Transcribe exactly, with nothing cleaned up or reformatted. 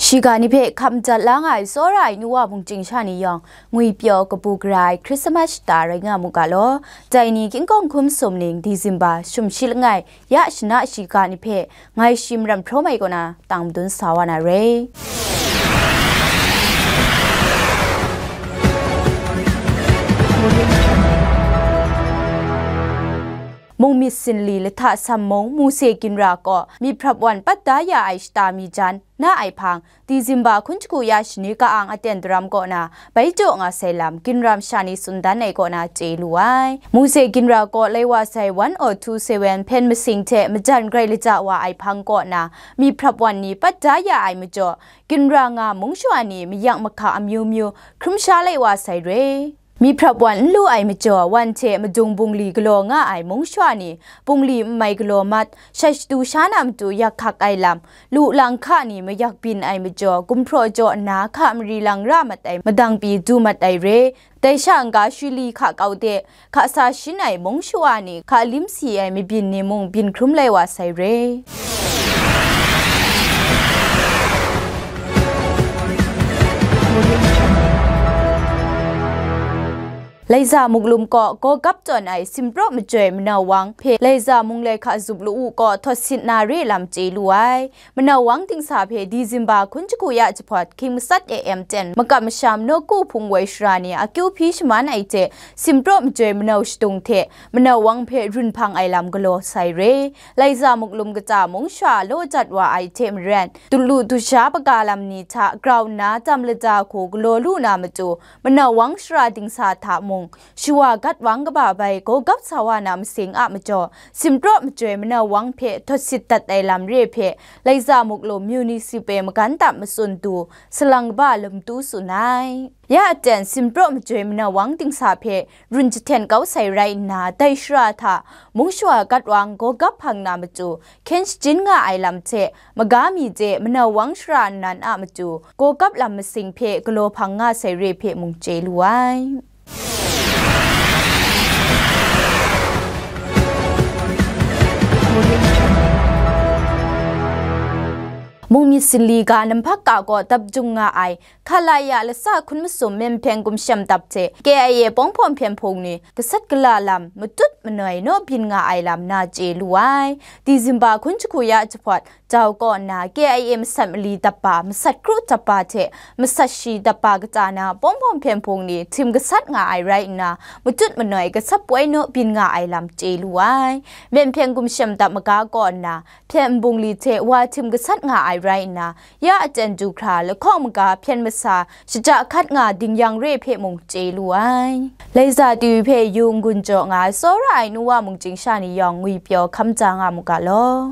Shiga ni hpe hkam jat la nga ai tsawra ai nu wa mungchying sha ni yawng, ngwipyaw kabu gara ai Christmas shata rai nga mu ga law. Dai ni, King Kawng hkum sum ning December shumshi langai ya shana shiga ni hpe ngai shi maram hprawm ai kaw na tang madun sa wa na re. Mung myit sinli lahta sam mung, Mose ginra kaw myit hprap wan pat da ya ai shata mi jan na ai hpang, December hkun shagu ya shani ka-ang aten daram kaw na bai jaw nga sai lam, ginra masha ni tsun dan ai kaw na chye lu ai. Mose ginra kaw lai wa sai one oh two seven hpyen masing hte majan grai laja wa ai hpang kaw na myit hprap wan ni pat da ya ai majaw, ginra nga mung shawa ni mayak mahka amyu myu hkrum sha lai wa sai re. Myit hprap wan n lu ai majaw, wan hte madung bungli galaw nga ai mung shawa ni, bungli n mai galaw mat, shai shadu sha na matu yak hkak ai lam, lu lang hka ni mayak byin ai majaw, gumhpraw jaw nna hka mari lang ra mat ai madang pyi du mat ai re. Dai sha n-ga, shwi li hka kau de, hka sa shin ai mung shawa ni, hka lim si ai mabyin ni mung byin hkrum lai wa sai re. Laiza Muklum kaw gawgap tawn ai simpraw majoi manau wang hpe Laiza Munglai hka zup lu u kaw htawt sit na re lam chye lu ai. Manau wang dingsa hpe December hkun shagu ya jahpawt hkying matsat A M ten makam masham nawku hpung woi shara ni akyu hpyi shaman ai hte simpraw majoi manau shadung hte manau wang hpe run hpang ai lam galaw sai re. Laiza Muklum kata mung shawa law jat wa ai hte maren, dulu dusha paga lam ni hta grau nna tam lada hku galaw lu na matu, manau wang shara dingsa hta mung, shawa gat wang kaba bai gawgap sa wa na masing a majaw, simpraw majoi manau wang hpe htawt sit dat ai lam re hpe, Laiza Muklum Municipal Magandap matsun du salang kaba Lamtu tsun ai. Ya aten simpraw majoi manau wang dingsa hpe run jahten kau sai rai nna, dai shara hta mung shawa gat wang gawgap hpang na matu, hkyen shajin nga ai lam hte, maga mi de manau wang shara nnan a matu, gawgap lam masing hpe galaw hpang nga sai re hpe mung chye lu ai. Mung myit sinli ga namhpak ka kaw dap jung nga ai, Khalaya lasa hkun masum Myenpheng gumshem dap hte K I A Pawng Hpawm Hpyen Hpung ni gasat gala lam matut manoi naw byin nga ai lam na chye lu ai. December hkun shagu ya jahpawt jau kaw nna K I A masat mali dap ba, masat kru dap ba hte masat shi dap ba kata na Pawng Hpawm Hpyen Hpung ni htim gasat nga ai rai nna, matut manoi gasat poi naw byin nga ai lam chye lu ai. Myenpheng gumshem dap maga kaw nna, Hpyen Nbungli hte wa htim gasat nga ai rai nna, ya aten du hkra lahkawng maga hpyen masa shaja hkat nga ding yang re hpe mung chye lu ai. Laiza T V hpe yu n-gun jaw nga ai tsawra ai nu wa mungchying sha ni yawng ngwipyaw hkam ja nga mu ga law.